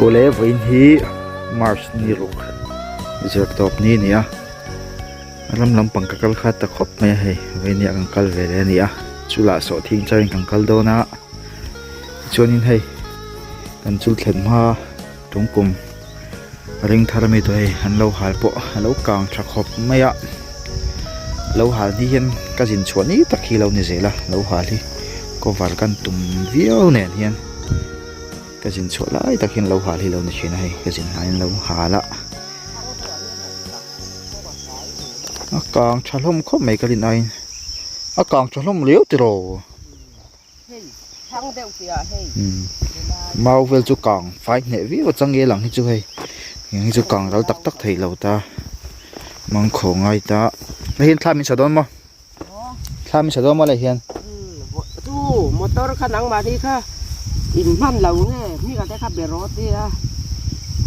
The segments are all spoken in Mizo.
Awle vawiin hi March ni ruk zir tawp ni a ni a ram lampang ka kal kha ta khawp mai a hei vawiin hi a kan kal ve leh a ni a chulah sawhthing charin kan kal dawn a tichuanin hei kan chul thlen hma tungkum ring thar ami tawh hei an lo hal pawh a lo kang tha khawp mai a lo hal ni hian ka zin chhuah ni tak hi lo ni zel a lo hal hi cover kan tum viau nen hian ka zin chhuah lai tak hian lo hal hi lo ni thin a hei ka zin hlaiin lo hal a a kang tha hlawm khawp mai ka rin aiin a kang tha hlawm riau tiraw. Mau vel chu kang fai hneh viau a changel ang hi chu hei eng hi chu kang ral tak tak thei lo ta mangkhawh ngai ta hei hian thla min sa dawn maw thla min sa dawn maw lai hian chu motor kha nangmah hi kha in hman lo nge hming te kha be rawh tia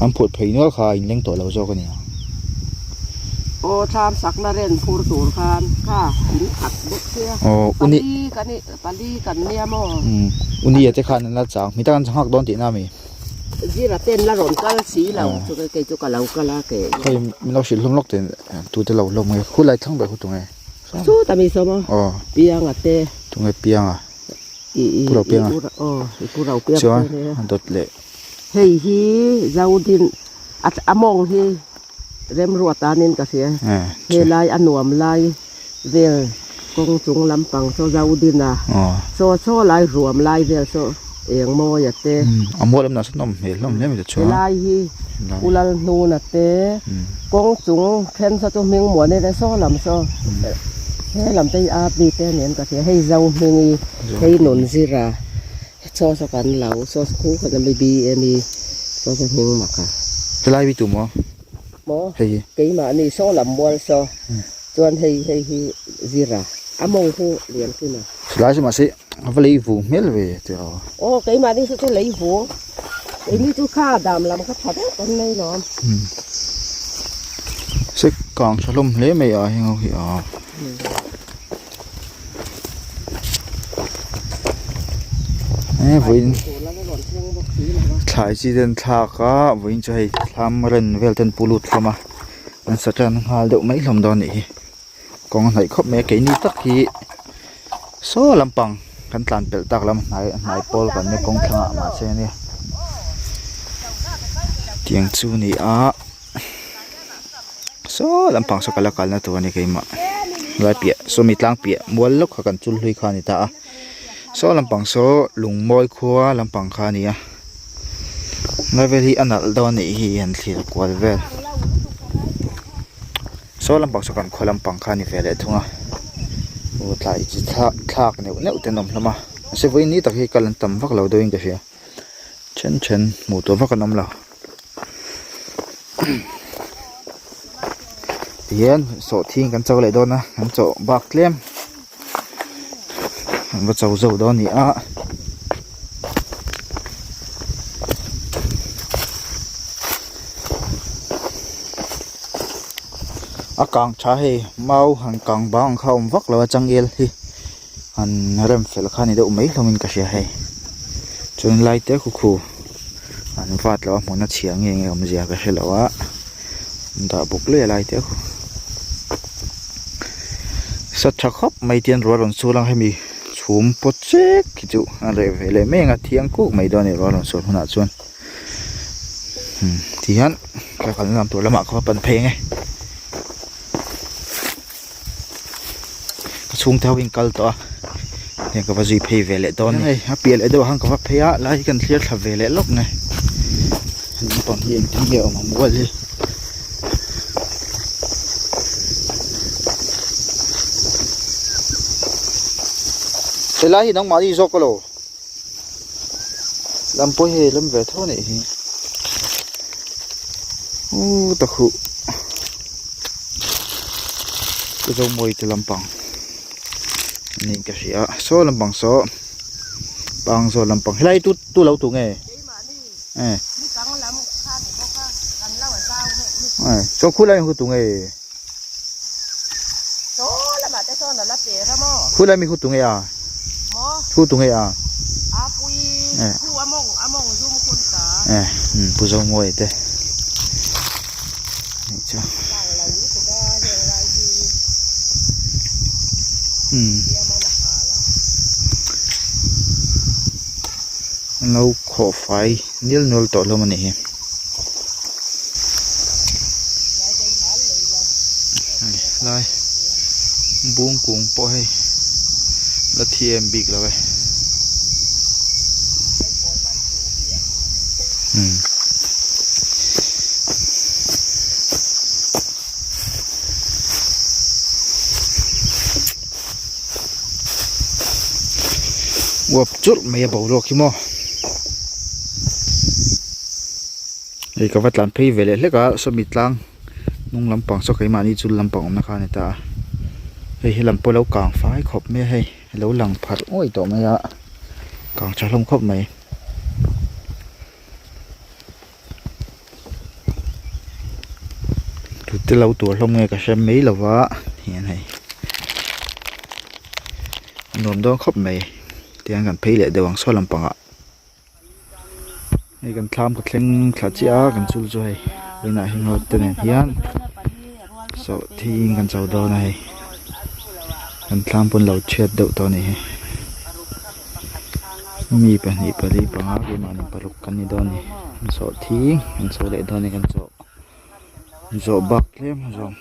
an phut phei nual kha a inleng tawh lo zawk a ni ang. Aw thlam sakna ren phur tur khan kha in khat bawk sia Aw uni pali kan i pali kan nia maw umm uni a te khan an la chang mi tak an chang nghak dawn tihna ami zira ten la rawn kal si lo chu kei chu ka lo kal a ke hei min lo hrilh hlawm lawk teh tute lo hlawm nge khulai thlang ber khu tunge chutah mi sawm aw aw pianga te tunge pianga i i pu ro pianga aw i pu ro piang chuan a dawt leh hei hi zodin a mawng hi Remruat anin ka hria. Helai a nuam lai vel kawng chung lampang saw Zodin a saw saw lai ruam lai vel saw eng mawi a te. A mual awmna sawn awm hmel hlawm hle mai ta chuan. Helai hi U Lalhnuna te kawng chung then saw chu hming muan e saw lam saw he lam te hi a mi te nen ka hria hei Zo hmingi hei Nunzira saw saw kan lo saw khu khan a mi BM i saw saw hming mak a. Helai hi tu maw? Maw? Hei hi. Keimahni saw lam mual saw chuan hei hei hi Zira a mawng khu lian kim a. Helai chu mahse a va lei vung hmel ve tih rawh. Aw keimahni chu chu lei vung. Keini chu kha dam lam kha tha deuh kan nei lawm. Se kang tha hlawm hle mai a heng ho hi a. He vawiin thlai chi te an thlak a vawiin chu hei thlam ren vel te an pu lut hlawm a an sa tan nghal deuh mai hlawm dawn a nih hi kawng a hnaih khawp mai a keini tak hi saw lampang kan tlan pelh tak lam hnai hnai pawl kan nia kawng thlangah mahse nia tiang chu a ni a. Saw lampang saw ka la kalna tur a ni keimah lai piah sawmi tlang piah mual lawk kha kan chul hlui kha a ni ta a saw lampang saw lungmawi khua lampang kha a ni a lai vel hi a nalh dawn a nih hi han thlir kual vel saw lampang saw kan khaw lampang kha a ni ve leh thung a aw tlai chi thlak neuh neuh te an awm hlawm a mahse vawiin ni tak hi kal an tam vak lo deuhin ka hria then then hmuh tur vak an awm lo. Tihian sawhthing kan cho leh dawn a kan chawh bak tlem an va cho zo dawn a ni a. A kang tha hei mau han kang bang ang kha a awm vak lo a changel hi han rem fel kha a ni deuh mai hlawmin ka hria hei chuan lai te khu khu. An vat lo a hmun a chhia nge nge awmzia ka hre lo a dah buk leh lai te khu sa tha khawp mai te an ruah rawn sul ang hemi chhum pawt chek hi chu a reh ve leh mai ang a thiang kuk mai dawn a ni ruah rawn sul hunah chuan tihian ka kalna lam tur lamah ka va pan phei ang e ka chhungte ho in kal tawh a heng ka va zui phei ve leh dawn a ni a piah leh deuh ah khan ka va phei a lai hi kan thlir thla ve leh lawk nge naupang hi engtin nge a awm ang mual hi helai hi nangmahni zawk elaw lam pawh hi hei lam ve tho a nih hi uuu ta khuh. Ka zo mawi te lampang niin ka hria a saw lampang saw pang zawn lampang helai hi tu tu lo tu nge eh saw khulai mi khu tu nge khulai mi khu tu nge a khu tu nge a eh. Eh Pu Zomuaia te anih chu umm an lo khawh fai nil nual tawh hlawm anih hi. Lai bung kung pawh hei la thi em bik lo e. Umm. Uap churh mai a boruak hi maw. Hei ka va tlan phei ve leh hlek a sawmi tlang hnung lampang saw keimahni chu lampang awmna kha a ni ta a hei helam pawh a lo kang fai khawp mai a hei a lo lang pharh ngawih tawh mai a kang tha hlawm khawp mai. Tute lo tur hlawm nge ka hre mai lo va hian hei nuam dawn khawp mai tiang kan phei leh deuh ang saw lampangah. Hei kan thlam ka thleng thla chiah a kan chul chu hei inah heng ho te nen hian sawhthing kan cho dawn a hei kan thlam pawn lo chhiat deuh tawh a ni hi mi pahnih pali panga keimahni paruk kan ni dawn a ni sawhthing kan cho leh dawn a ni kan chawh zawh bak tlem zawng.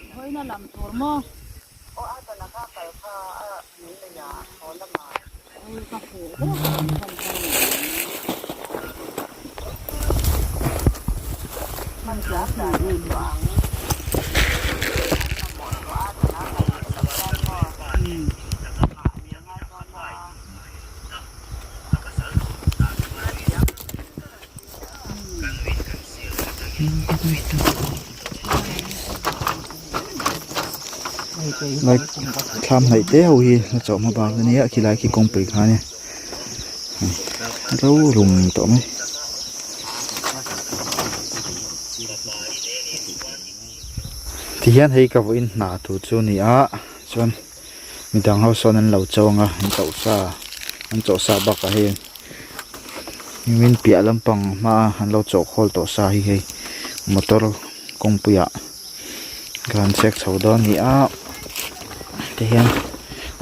Lai thlam hnaih te ho hi a chawhma bak a nia khilai khi kawngpui kha a ni ro rum tawh mai. Tihian hei ka vawiin hna tur chu a ni a chuan midang ho sawn an lo chawng a an chauh sa an chawh sa bakah hei min piah lampang hmaa an lo chawh khawl tawh sa hi hei motor kawngpuiah kan chek chho dawn a ni a tihian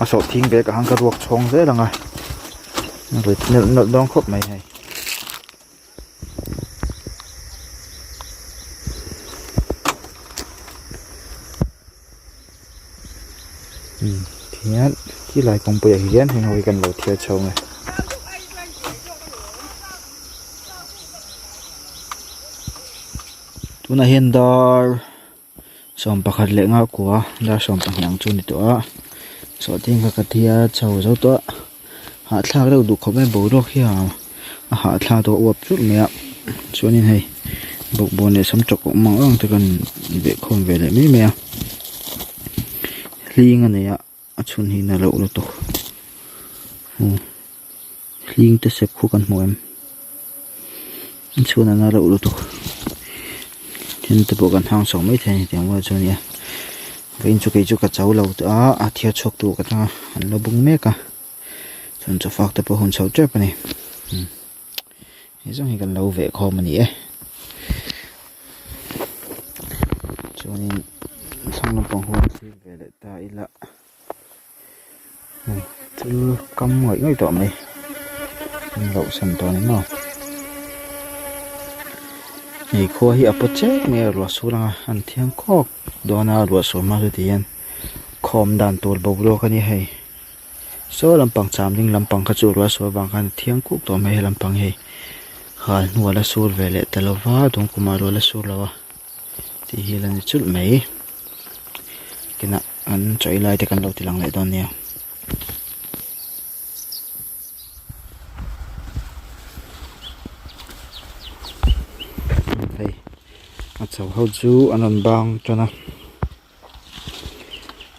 a sawhthing bag ah khan ka ruak chhawng zel ang a a rit nawlh nawlh dawn khawp mai hei. Tihian khilai kawngpuiah hian heng ho hi kan lo thiar chho ang e. Tunah hian dar 11 leh nga kua dar 12 ang chu a ni tawh a sawhthing kha ka thiar chho zo tawh a hahthlak deuh duh khawp mai boruak hi a hahthlak tawh a uap churh mai a chuanin hei bawkbawn leh sam tawk awm ang ang te kan vehkhawm ve leh mai mai a hling a nei a. A chhun hi na loh lutuk hling te sep khu kan hmu em a chhun a na loh lutuk then te pawh kan hang chho mai thei a ni tiang bulah chuan nia vawiin chu kei chu ka cho lo a a thiar chhuak tur ka tang a an la bung mek a chuan chaw fak te pawh a hun chho tep a ni hei zawng hi kan lo veh khawm a ni e chuanin thlang lampang huan thlir ve leh ta ila thil kam ngawih ngawih tawh mai an loh san tawh a ni maw hei khua hi a paw chek mai a ruah sur anga an thiang khawk dawn a ruah sur hma chu ti hian khawm dan tur boruak a ni hei. Saw lampang cham ding lampang kha chu rual sual vang khan a thiang kuk tawh mai lampang hi hal hnuah la sur ve leh ta lova tun kumah rual a sur lo a tih hi la ni chulh mai kinah an chaw ei lai te kan lo ti lang leh dawn nia. Hei a chho ho chu an rawn bang tan a.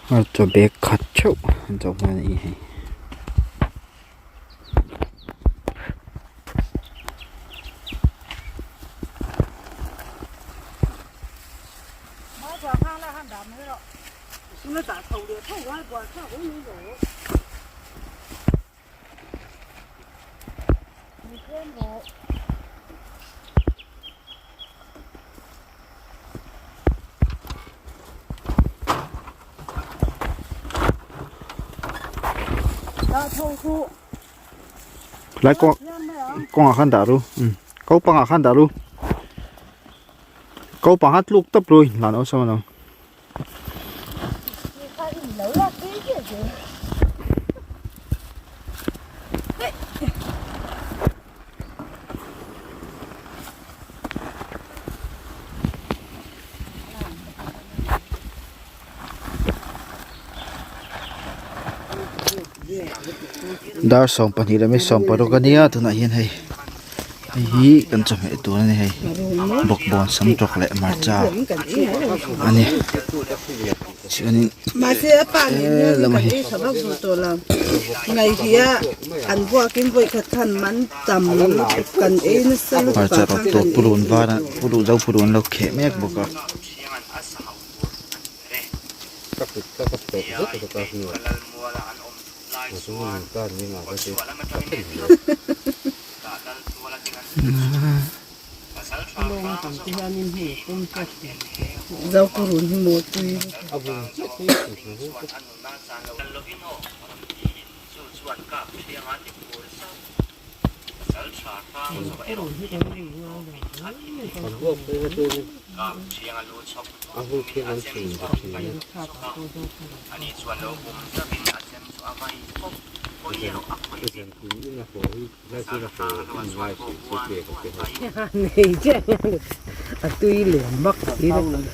Hmarcha bag khat theuh an chauh hmel a ni hei. Lai kawng kawngah khan dah ru ko pangah khan dah ru ko pang khan tluk tawp ru inhlan awlsam alawm. Dar 12 leh mi 16 a nia tunah hian hei hei hi kan chawhmeh tur a ni hei bawkbawn sam tawk leh hmarcha a ni chuanin helam hi hmarcha rawt tur purun var a purun zo purun an lo kheh mek bawk a.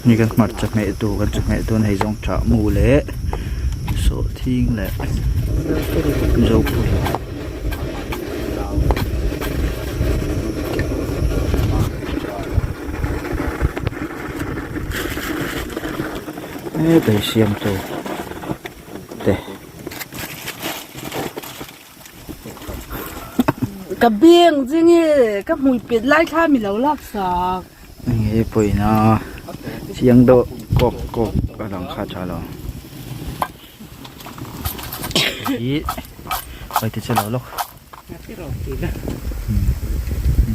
Ni kan hmarcha hmeh tur kan chawhmeh dawn hei zawng tah mu leh sawhthing leh zopui. Hetlai siam tur te. Ka beng zing i ka hmui pet lai thla mi lo lak sak. Nge pawina chiang deuh kawk kawk a lang kha tha lo. Hi pai te che lo lawk.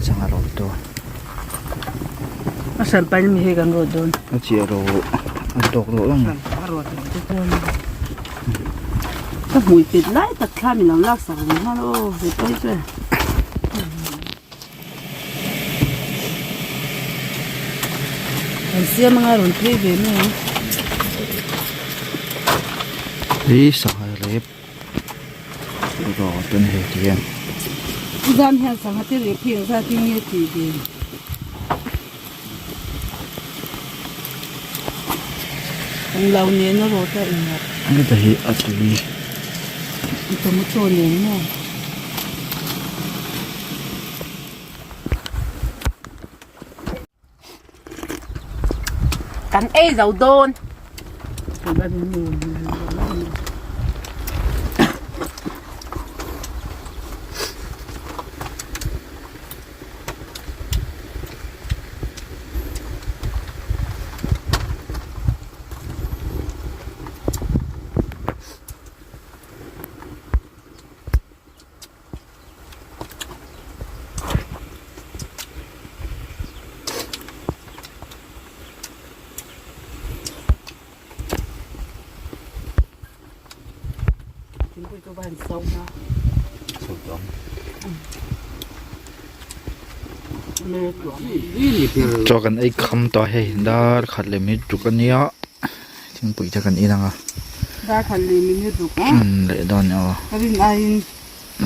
Sangha rawt tur. A hran pain mi hei kan rawt dawn. A chiah ro a tawk rawh lang. A rawt rawh te chuan. Ka hmui pet lai tak thla min lo lak sak ang hman aw he pawi chu. Kan siam anga rawn phei ve mai ang. Hi sangha rep. Rawt a ni hei ti hian. Zan hian sangha te rep hi engzat in nge tih ve? Englo nen a rawt a engah. Heta hi a tui. Tomato nen maw? Kan ei zo dawn. Chaw kan ei kham tawh a hei dar khat leh minute ruk a nia thingpui te kan in ang a leh dawn aw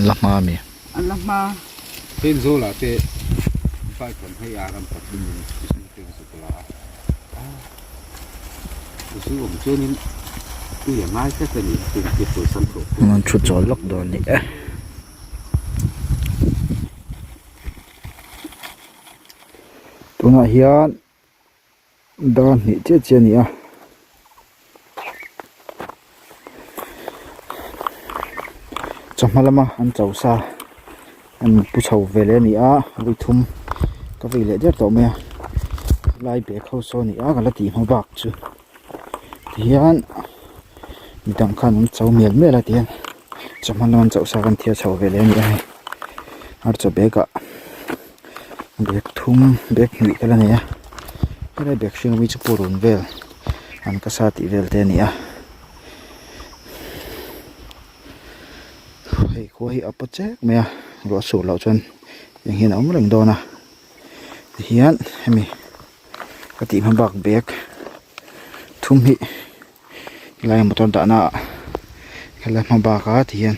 la hma a mi. A la hma. Heng zawlah te bike kan hei a ram pathum in zu te ka zuk la a zu awm chuanin tui a ngai tlat a ni tih te pawisa thawh pawh an thu chawl lawk dawn ni e. Tunah hian Dar hnih chiah chiah a ni a. Chawhma lama an cho sa an pu chho ve leh a ni a vawi thum ka vei leh der tawh mai a helai bag ho saw a ni a ka la tih hma bak chu tihian midang khan an cho mial mial a tihian chawhma lama an cho sa khan thil a chho ve leh a ni a hei archaw bag ah. Bag thum bag hnih te la nei a helai bag hring ami chu purun vel an ka sa tih vel te a ni a. Khua hi a paw chek mai a ruah sur loh chuan eng hian a awm reng dawn a tihian hemi ka tih hma bak bag thum hi helai motor dahna ah helai hma bak a tihian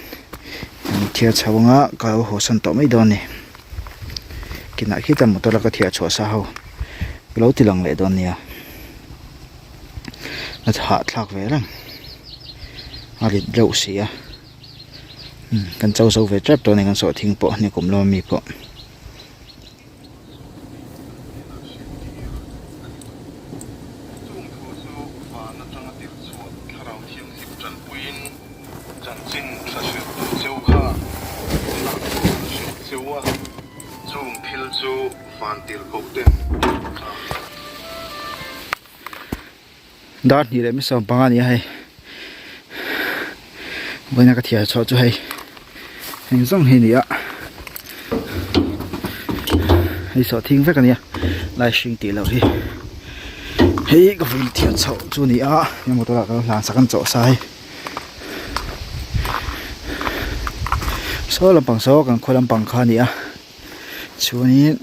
an thiar chho anga ka lo haw san tawh mai dawn a ni kinah khita motor a ka thiar chhuah sa ho ka lo ti lang leh dawn nia a hahthlak ve reng a rit reuh si a. Kan cho zo ve tep tawh a ni kan sawhthing pawh ni kum lawm ami pawh. Chung thu chu van atanga tirh chhuah thlarau thianghlim tanpuiin chanchin tha hrilhtu cheu kha tunah thu an hrilh cheu a, chung thil chu van tirhkoh ten tha. Dar hnih leh misawm panga a ni a hei vawiina ka thiar chhuah chu hei eng zawng hi a ni a hei sawhthing vek a ni a lai hring tih loh hi hei ka vawiin thiar chhoh chu a ni a he motor ah ka lo hlan sak an chawh sa hei saw lampang saw kan khaw lampang kha a ni a chuanin.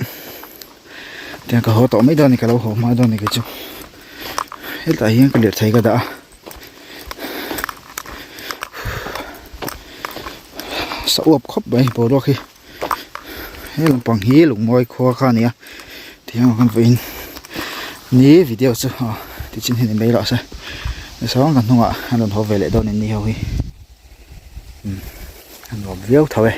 Tiang ka haw tawh mai dawn a ni ka lo haw hma dawn a ni kei chu hetah hian ka lirthei ka dah a sa uap khawp mai boruak hi he lampang hi lungmawi khua kha a ni a tiang ang khan vawiin ni video chu aw tichin hi ni mai rawh se tichuan kan hnungah an rawn haw ve leh dawn a ni ho hi umm a nuam viau tho e.